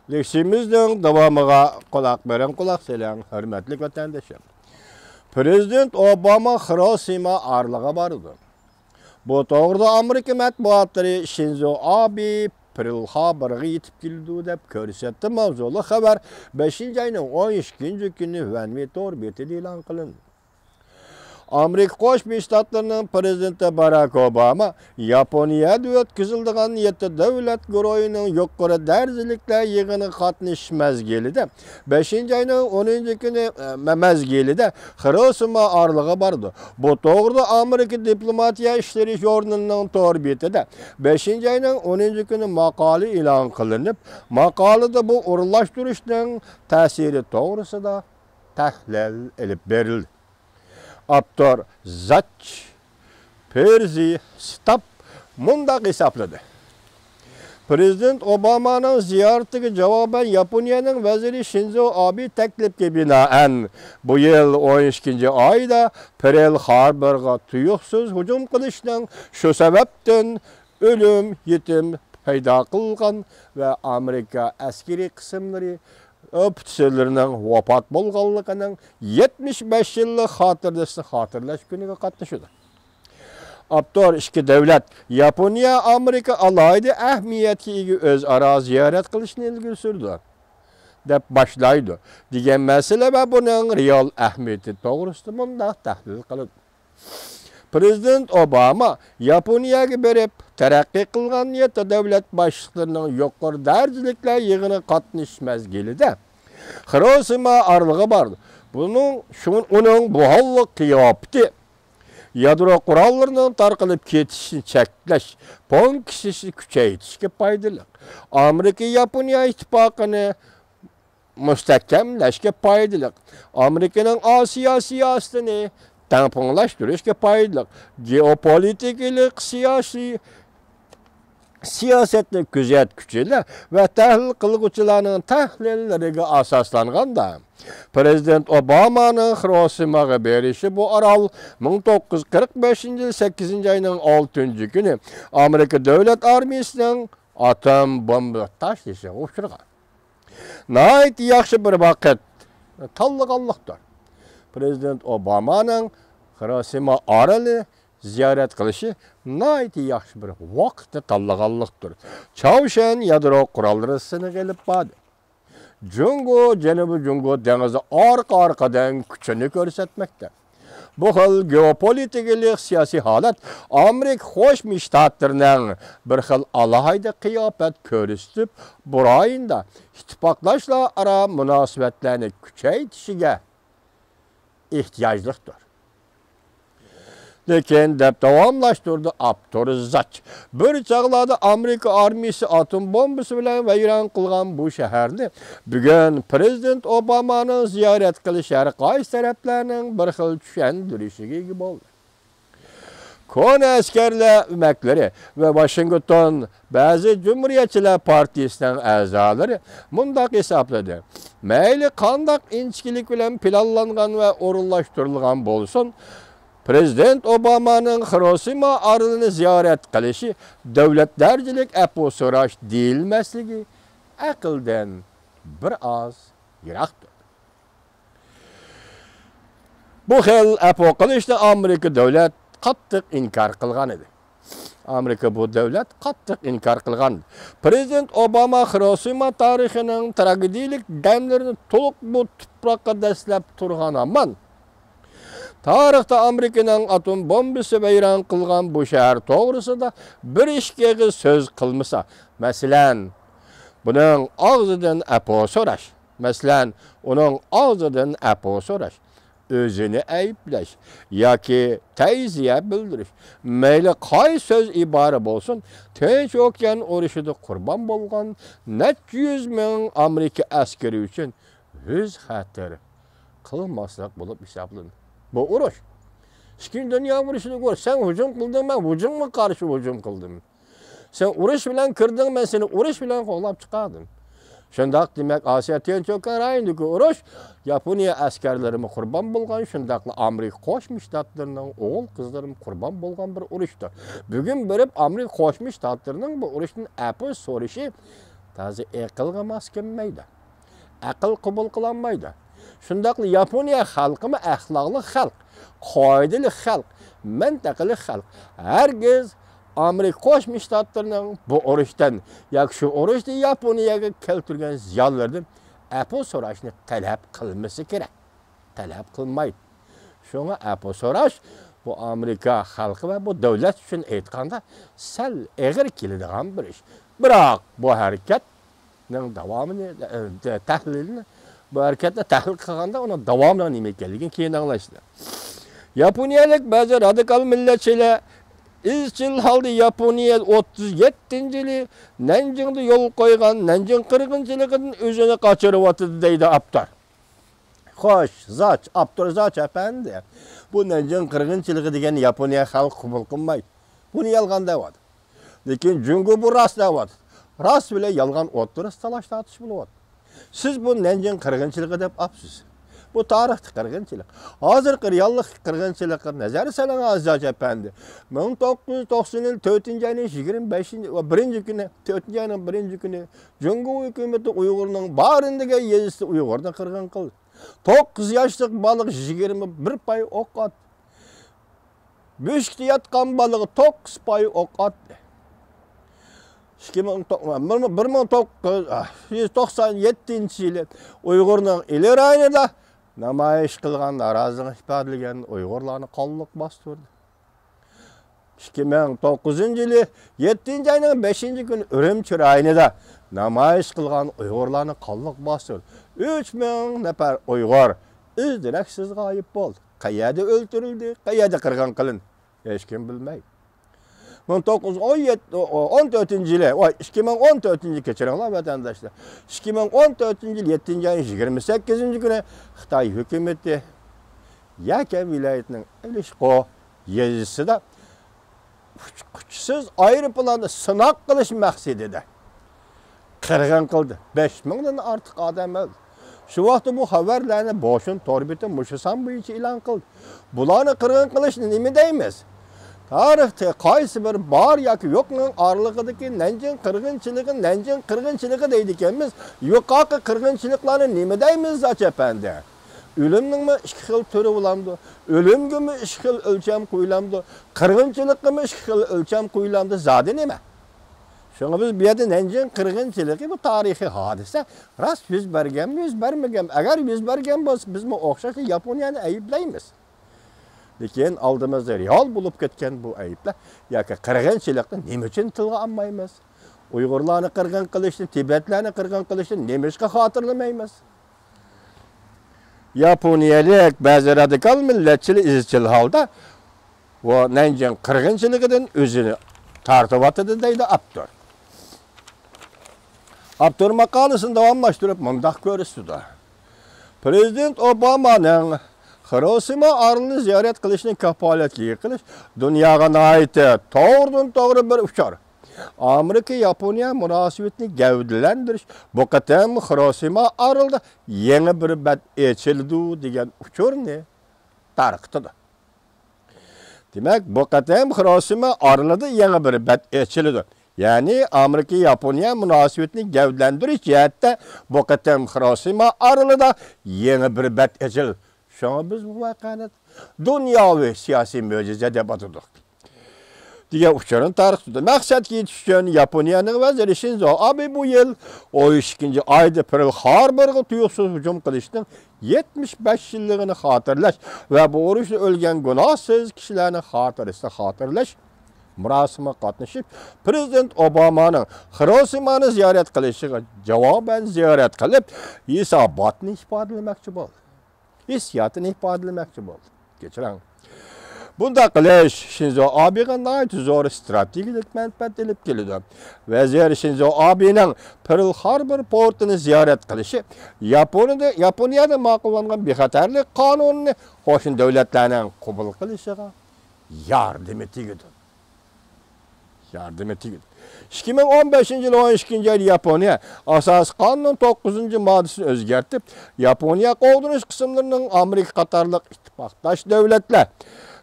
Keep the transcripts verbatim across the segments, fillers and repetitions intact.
لېكسىيىمىزنىڭ داۋامىغا قۇلاق بېرىڭ، قۇلاق سېلىڭ، ھۆرمەتلىك ۋەتەندىشىم. پىرېزىدېنت ئوباما خىروشىما ئارىلىغا بارىدۇ. بۇ توغرىدا ئامېرىكا مەتبۇئاتلىرى شىنزو ئابې پېرل خاربورغا يېتىپ كېلىدۇ دەپ كۆرسەتتى ماۋزۇلۇق خەۋەر بەشىنچى ئاينىڭ ئون ئىككىنچى كۈنى ۋەنۋى تور بېتىدە ئېلان قىلىندى. ئامېرىكا قوشما شتاتلىرىنىڭ پىرېزىدېنتى باراك ئوباما ياپونىيەدە ئۆتكۈزۈلىدىغان يەتتە دۆلەت گۇرۇھىنىڭ يۇقىرى دەرىجىلىكلەر يىغىنىغا قاتنىشىش مەزگىلىدە، بەشىنچى ئاينىڭ ئونىنچى كۈنى، ئە، مە-، مەزگىلىدە خىروشىما ئارىلىغا بارىدۇ. بۇ توغرىدا ئامېرىكا دىپلوماتىيە ئىشلىرى ژۇرنىلىنىڭ تور بېتىدە بەشىنچى ئاينىڭ ئونىنچى كۈنى ماقالە ئېلان قىلىنىپ، ماقالىدە بۇ ئورۇنلاشتۇرۇشنىڭ تەسىرى توغرىسىدا تەھلىل ئېلىپ بېرىلدى. ئاپتور زاچ پېرزى ستاپ مۇنداق ھېسابلىدى: پىرېزىدېنت ئوبامانىڭ زىيارىتىگە جاۋابەن ياپونىيەنىڭ ۋەزىرى شىنزو ئابې تەكلىپكە بىنائەن، بۇ يىل ئون ئىككىنچى ئايدا پېرل خاربورغا تۇيۇقسىز ھۇجۇم قىلىشنىڭ شۇ سەۋەبتىن ئۆلۈم، يېتىم پەيدا قىلغان ۋە ئامېرىكا ئەسكىرىي قىسىملىرى ئوفىتسېرلىرىنىڭ ۋاپات بولغانلىقىنىڭ يەتمىش بەش يىللىق خاتىرىسىنى خاتىرىلەش كۈنىگە قاتنىشىدۇ. ئاپتور ئىككى دۆلەت، ياپونىيە، ئامېرىكا ئالاھىدە ئەھمىيەتكە ئىگە ئۆزئارا زىيارەت قىلىشنى ئىلگىرى سۈرىدۇ، دەپ باشلايدۇ، دېگەن مەسىلە ۋە بۇنىڭ رېئال ئەھمىيىتى توغرىسىدا مۇنداق تەھلىل قىلىدۇ. پىرېزىدېنت ئوباما ياپونىيەگە بېرىپ، تەرەققىي قىلغان يەتتە دۆلەت باشلىقلىرىنىڭ يۇقىرى دەرىجىلىكلەر يىغىنىغا قاتنىشىش مەزگىلىدە خىروشىما ئارىلىغا باردى. بۇنىڭ، شۇ، ئۇنىڭ بۇ ھاللىق قىياپىتى يادرو قوراللىرىنىڭ تارقىلىپ كېتىشىنى چەكلەش پونكىتىنى كۈچەيتىشكە پايدىلىق. ئامېرىكا ياپونىيە ئىتتىپاقىنى مۇستەھكەملەشكە پايدىلىق. ئامېرىكىنىڭ ئاسىيا سىياسىتىنى تەڭپۇڭلاشتۇرۇشقا پايدىلىق. گېئوپولىتىكىلىق سىياسىي سىياسەتنى كۆزەتكۈچىلەر ۋە تەھلىل قىلغۇچىلارنىڭ تەھلىللىرىگە ئاساسلانغاندا، پىرېزىدېنت ئوبامانىڭ خىروشىماغا بېرىشى بۇ ئارال مىڭ توققۇز يۈز قىرىق بەشىنچى يىل سەككىزىنچى ئاينىڭ ئالتىنچى كۈنى ئامېرىكا دۆلەت ئارمىيىسىنىڭ ئاتوم بومبا تاشلىشىغا ئۇچرىغان. ناھايىتى ياخشى بىر ۋاقىت تاللىغانلىقتۇر. پىرېزىدېنت ئوبامانىڭ خىروشىما ئارىلى زىيارەت قىلىشى ناھايىتى ياخشى بىر ۋاقىتنى تاللىغانلىقتۇر. چاۋشيەن يادرو قوراللىرى سىنىقى ئېلىپ باردى. جۇڭگو جەنۇبىي جۇڭگو دېڭىزى ئارقا-ئارقىدىن كۈچىنى كۆرسەتمەكتە. بۇ خىل گېئوپولىتىكىلىق سىياسىي ھالەت ئامېرىكا قوشما شتاتلىرىنىڭ بىر خىل ئالاھىدە قىياپەت كۆرسىتىپ، بۇ رايوندا ئىتتىپاقداشلار ئارا مۇناسىۋەتلەرنى كۈچەيتىشىگە ئېھتىياجلىقتۇر. لېكىن، دەپ داۋاملاشتۇردى ئاپتور زاچ، بىر چاغلاردا ئامېرىكا ئارمىيىسى ئاتوم بومبىسى بىلەن ۋەيران قىلغان بۇ شەھەرنى بۈگۈن پىرېزىدېنت ئوبامانىڭ زىيارەت قىلىشى ھەر قايسى تەرەپلەرنىڭ بىر خىل چۈشەندۈرۈشىگە ئىگە بولدى. كونا ئەسكەرلەر ئۆمەكلىرى ۋە ۋاشىنگتون بەزى جۇمھۇرىيەتچىلەر پارتىيىسىنىڭ ئەزالىرى مۇنداق ھېسابلىدى: مەيلى قانداق ئىنچىكىلىك بىلەن پىلانلانغان ۋە ئورۇنلاشتۇرۇلغان بولسۇن، پىرېزىدېنت ئوبامانىڭ خىروشىما ئارىلىنى زىيارەت قىلىشى دۆلەت دەرىجىلىك ئەپۇ سوراش دېيىلمەسلىكى ئەقىلدىن بىر ئاز يىراقتۇر. بۇ خىل ئەپۇ قىلىشنى ئامېرىكا دۆلەت قاتتىق ئىنكار قىلغان ئىدى. ئامېرىكا بۇ دۆلەت قاتتىق ئىنكار قىلغان. پىرېزىدېنت ئوباما خىروشىما تارىخىنىڭ تراگېدىيىلىك دەملىرىنى تولۇق بۇ تۇپراققا دەسلەپ تۇرغان ھامان، تارىختا ئامېرىكىنىڭ ئاتوم بومبىسى ۋەيران قىلغان بۇ شەھەر توغرىسىدا بىر ئىككى ئېغىز سۆز قىلمىسا، مەسىلەن، بۇنىڭ ئاغزىدىن ئەپۇ سوراش، مەسىلەن، ئۇنىڭ ئاغزىدىن ئەپۇ سوراش، ئۆزىنى ئەيىبلەش ياكى تەزىيە بىلدۈرۈش، مەيلى قايسى سۆز ئىبارە بولسۇن، تىنچ ئوكيان ئۇرۇشىدا قۇربان بولغان نەچچە يۈز مىڭ ئامېرىكا ئەسكىرى ئۈچۈن يۈز خەتەر قىلماسلىق بولۇپ ھېسابلىنىدۇ. بۇ ئۇرۇش. ئىككىنچى دۇنيا ئۇرۇشىدىكى ئۇرۇش. سەن ھۇجۇم قىلدىڭ، مەن ھۇجۇمغا قارشى ھۇجۇم قىلدىم. سەن ئۇرۇش بىلەن كىردىڭ، مەن سېنى ئۇرۇش بىلەن قوغلاپ چىقاردىم. شۇنداق، دېمەك، ئاسىيا تىنچ ئوكيان رايونىدىكى ئۇرۇش ياپونىيە ئەسكەرلىرىمۇ قۇربان بولغان، شۇنداقلا ئامېرىكا قوشما شتاتلىرىنىڭ ئوغۇل-قىزلىرىمۇ قۇربان بولغان بىر ئۇرۇشتۇر. بۈگۈن بېرىپ ئامېرىكا قوشما شتاتلىرىنىڭ بۇ ئۇرۇشتىن ئەپۇ سورىشى بەزى ئەقىلگە ماس كەلمەيدۇ. ئەقىل قوبۇل قىلالمايدۇ. شۇنداقلا ياپونىيە خەلقىمۇ ئەخلاقلىق خەلق، قائىدىلىك خەلق، مەنتىقىلىك خەلق. ھەرگىز ئامېرىكا قوشما شتاتلىرىنىڭ بۇ ئۇرۇشتىن ياكى شۇ ئۇرۇشتا ياپونىيەگە كەلتۈرگەن زىيانلىرىدىن ئەپۇ سوراشنى تەلەپ قىلمىسا كېرەك. تەلەپ قىلمايدۇ. شۇڭا ئەپۇ سوراش بۇ ئامېرىكا خەلقى ۋە بۇ دۆلەت ئۈچۈن ئېيتقاندا سەل ئېغىر كېلىدىغان بىر ئىش. بىراق بۇ ھەرىكەتنىڭ داۋامىنى، ئە، تەھلىلىنى، بۇ ھەرىكەتنى تەھلىل قىلغاندا ئۇنىڭ داۋامىنىڭ نېمە ئىكەنلىكىنى كېيىن ئاڭلايسىلەر. ياپونىيەلىك بەزى رادىكال مىللەتچىلەر ئىزچىل ھالدا ياپونىيە ئوتتۇز يەتتىنچى يىلى نەنجىڭدا يول قويغان نەنجىڭ قىرغىنچىلىقىدىن ئۆزىنى قاچۇرۇۋاتىدۇ، دەيدۇ ئاپتور. خوش، زاچ، ئاپتور زاچ ئەپەندى. بۇ نەنجىڭ قىرغىنچىلىقى دېگەننى ياپونىيە خەلقى قوبۇل قىلمايدۇ. بۇنى يالغان دەۋاتىدۇ. لېكىن جۇڭگو بۇ راست دەۋاتىدۇ. راست بىلەن يالغان ئوتتۇرىسىدا تالاش تارتىش بولۇۋاتىدۇ. سىز بۇ نەنجىڭ قىرغىنچىلىقى دەپ ئاپسىز. بۇ تارىختا قىرغىنچىلىق. ھازىرقى رېئاللىق قىرغىنچىلىققا نەزەر سېلىڭ، ئازىز ھاجى ئەپەندى. مىڭ توققۇز يۈز توقسان يىل تۆتىنچى ئاينىڭ يىگىرمە بەشىنچى ۋە بىرىنچى كۈنى، تۆتىنچى ئاينىڭ بىرىنچى كۈنى جۇڭگو ھۆكۈمىتى ئۇيغۇرنىڭ بارىن دېگەن يېزىسىدا ئۇيغۇرنى قىرغىن قىلدى. توققۇز ياشلىق بالىغا يىگىرمە بىر پاي ئوق ئاتتى. بۆشۈكتە ياتقان بالىغا توققۇز پاي ئوق ئاتتى. ئىككى مىڭ، بىر مىڭ، بىر مىڭ توققۇز يۈز توقسان يەتتىنچى يىلى ئۇيغۇرنىڭ ئىلى رايونىدا نامايىش قىلغان، نارازىلىقىنى ئىپادىلىگەن ئۇيغۇرلارنى قانلىق باستۇردى. ئىككى مىڭ توققۇزىنچى يىلى يەتتىنچى ئاينىڭ بەشىنچى كۈنى ئۈرۈمچى رايونىدا نامايىش قىلغان ئۇيغۇرلارنى قانلىق باستۇردى. ئۈچ مىڭ نەپەر ئۇيغۇر ئىز دېرەكسىز غايىب بولدى. قەيەردە ئۆلتۈرۈلدى، قەيەردە قىرغىن قىلىندى، ھېچكىم بىلمەيدۇ. مىڭ توققۇز يۈز ئون يەتتە، ئون تۆتىنچى يىلى، ۋاي، ئىككى مىڭ ئون تۆتىنچى يىلى، كەچۈرۈڭلار ۋەتەنداشلار، ئىككى مىڭ ئون تۆتىنچى يىل يەتتىنچى ئاينىڭ يىگىرمە سەككىزىنچى كۈنى خىتاي ھۆكۈمىتى يەكەن ۋىلايىتىنىڭ ئېلىشقو يېزىسىدا ئۇچقۇچىسىز ئايروپىلاننى سىناق قىلىش مەقسىتىدە قىرغىن قىلدى. بەش مىڭدىن ئارتۇق ئادەم ئۆلدى. شۇ ۋاقىتتا بۇ خەۋەرلەرنى بوشۈن تور بېتى مۇشۇ سان بويىچە ئېلان قىلدى. بۇلارنى قىرغىن قىلىشنى نېمە دەيمىز؟ تارىختا قايسى بىر بار ياكى يوقنىڭ ئارىلىقىدىكى نەنجىڭ قىرغىنچىلىقى، نەنجىڭ قىرغىنچىلىقى دەيدىكەنمىز. يۇقىرىقى قىرغىنچىلىقلارنى نېمە دەيمىز، زاچ ئەپەندى؟ ئۆلۈمنىڭمۇ ئىككى خىل تۈرى بولامدۇ؟ ئۆلۈمگىمۇ ئىككى خىل ئۆلچەم قويۇلامدۇ؟ قىرغىنچىلىققىمۇ ئىككى خىل ئۆلچەم قويۇلامدۇ؟ زادى نېمە؟ شۇڭا بىز بۇ يەردە نەنجىڭ قىرغىنچىلىقى بۇ تارىخىي ھادىسە راست يۈز بەرگەنمۇ، يۈز بەرمىگەنمۇ؟ ئەگەر يۈز بەرگەن بولسا، بىزمۇ ئوخشاشلا ياپونىيەنى ئەيىبلەيمىز. لېكىن ئالدىمىزدا رېئال بولۇپ كەتكەن بۇ ئەيىبلەر ياكى قىرغىنچىلىقنى نېمە ئۈچۈن تىلغا ئالمايمىز؟ ئۇيغۇرلارنى قىرغىن قىلىشنى، تىبەتلەرنى قىرغىن قىلىشنى نېمىشقا خاتىرىلىمەيمىز؟ ياپونىيەلىك بەزى رادىكال مىللەتچىلەر ئىزچىل ھالدا بۇ نەنجىڭ قىرغىنچىلىقىدىن ئۆزىنى تارتىۋاتىدۇ، دەيدۇ ئاپتور. ئاپتور ماقالىسىنى داۋاملاشتۇرۇپ مۇنداق كۆرسىتىدۇ. پىرېزىدېنت ئوبامانىڭ خىروشىما ئارىلىنى زىيارەت قىلىشنى كاپالەتكە ئىگە قىلىش دۇنياغا ناھايىتى توغرىدىن توغرا بىر ئۇچۇر. ئامېرىكا ياپونىيە مۇناسىۋىتىنى گەۋدىلەندۈرۈش، بۇ قېتىم خىروشىما ئارىلىدا يېڭى بىر بەت ئېچىلىدۇ دېگەن ئۇچۇرنى تارقىتىدۇ. دېمەك، بۇ قېتىم خىروشىما ئارىلىدا يېڭى بىر بەت ئېچىلىدۇ. يەنى ئامېرىكا ياپونىيە مۇناسىۋىتىنى گەۋدىلەندۈرۈش جەھەتتە بۇ قېتىم خىروشىما ئارىلىدا يېڭى بىر بەت ئېچىلدى. شۇڭا بىز بۇ ۋەقەنى دۇنياۋى سىياسىي مۆجىزە دەپ ئاتىدۇق، دېگەن ئۇچۇرنى تارقىتىدۇ. مەقسەتكە يېتىش ئۈچۈن ياپونىيەنىڭ ۋەزىرى شىنزو ئابې بۇ يىل ئون ئىككىنچى ئايدا پېرل خاربورغا تۇيۇقسىز ھۇجۇم قىلىشنىڭ يەتمىش بەش يىللىقىنى خاتىرىلەش ۋە بۇ ئۇرۇشتا ئۆلگەن گۇناھسىز كىشىلەرنىڭ خاتىرىسىنى خاتىرىلەش مۇراسىمىغا قاتنىشىپ، پىرېزىدېنت ئوبامانىڭ خىروشىمانى زىيارەت قىلىشىغا جاۋابەن زىيارەت قىلىپ، ھېساباتنى ئىپادىلىمەكچى بولدى. ھېسسىياتىنى ئىپادىلىمەكچى بولدى. كەچۈرۈڭ. بۇنداق قىلىش شىنزو ئابېغا ناھايىتى زور ئىستراتېگىيەلىك مەنپەئەت ئېلىپ كېلىدۇ. ۋەزىر شىنزو ئابېنىڭ پېرل خاربور پورتىنى زىيارەت قىلىشى ياپونىيەدە، ياپونىيەدە ماقۇللانغان بىخەتەرلىك قانۇنىنى قوشنا دۆلەتلەرنىڭ قوبۇل قىلىشىغا ياردىمى تېگىدۇ. ياردىمى تېگىدۇ. ئىككى مىڭ ئون بەشىنچى يىل ئون ئىككىنچى ئايدا ياپونىيە ئاساسىي قانۇنىنىڭ توققۇزىنچى ماددىسىنى ئۆزگەرتىپ، ياپونىيە قوغدىنىش قىسىملىرىنىڭ ئامېرىكا قاتارلىق ئىتتىپاقداش دۆلەتلەر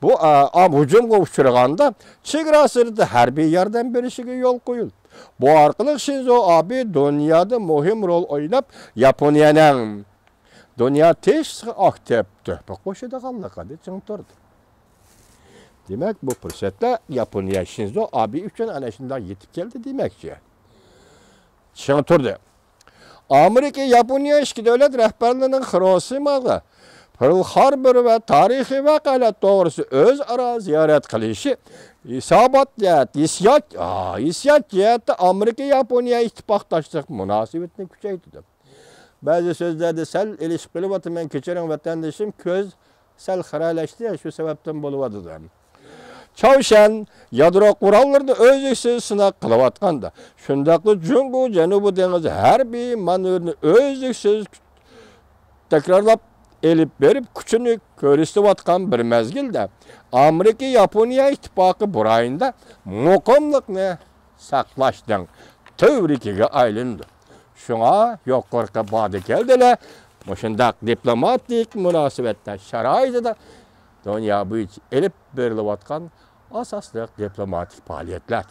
بۇ، ئا، ئا، ھۇجۇمغا ئۇچرىغاندا چېگرا سىرتىدا ھەربىي ياردەم بېرىشىگە يول قويۇلدى. بۇ ئارقىلىق شىنزو ئابې دۇنيادا مۇھىم رول ئويناپ، ياپونىيەنىڭ دۇنيا تىنچلىقىغا ئاكتىپ تۆھپە قوشىدىغانلىقىنى چىڭ تۇردى. دېمەك، بۇ پۇرسەتتە ياپونىيە شىنزو ئابې ئۈچۈن ئەنە شۇنداق يېتىپ كەلدى دېمەكچى. چىڭ تۇردى. ئامېرىكا ياپونىيە ئىككى دۆلەت رەھبەرلىرىنىڭ خىروشىماغا، پېرل خاربور ۋە تارىخىي ۋەقەلەر توغرىسىدا ئۆزئارا زىيارەت قىلىشى ھېسابات جەھەت، ھېسسىيات، ئا، ھېسسىيات جەھەتتە ئامېرىكا ياپونىيە ئىتتىپاقداشلىق مۇناسىۋىتىنى كۈچەيتىدۇ. بەزى سۆزلەردە سەل ئېلىشىپ قېلىۋاتىمەن، كەچۈرۈڭ ۋەتەندىشىم، كۆز سەل خىرەلەشتى، شۇ سەۋەبتىن بولۇۋاتىدۇ. چاۋشيەن يادرو قوراللىرىنى ئۈزلۈكسىز سىناق قىلىۋاتقاندا، شۇنداقلا جۇڭگو جەنۇبىي دېڭىز ھەربىي مانېۋىرىنى ئۈزلۈكسىز تەكرارلاپ ئېلىپ بېرىپ، كۈچىنى كۆرسىتىۋاتقان بىر مەزگىلدە، ئامېرىكا ياپونىيە ئىتتىپاقى بۇ رايوندا مۇقىملىقنى ساقلاشنىڭ تۈۋرۈكىگە ئايلىنىدۇ. شۇڭا يۇقىرىقى بادىكەلدىلەر مۇشۇنداق دىپلوماتىك مۇناسىۋەتلەر شارائىتىدا دۇنيا بويىچە ئېلىپ بېرىلىۋاتقان ئاساسلىق دىپلوماتىك پائالىيەتلەر.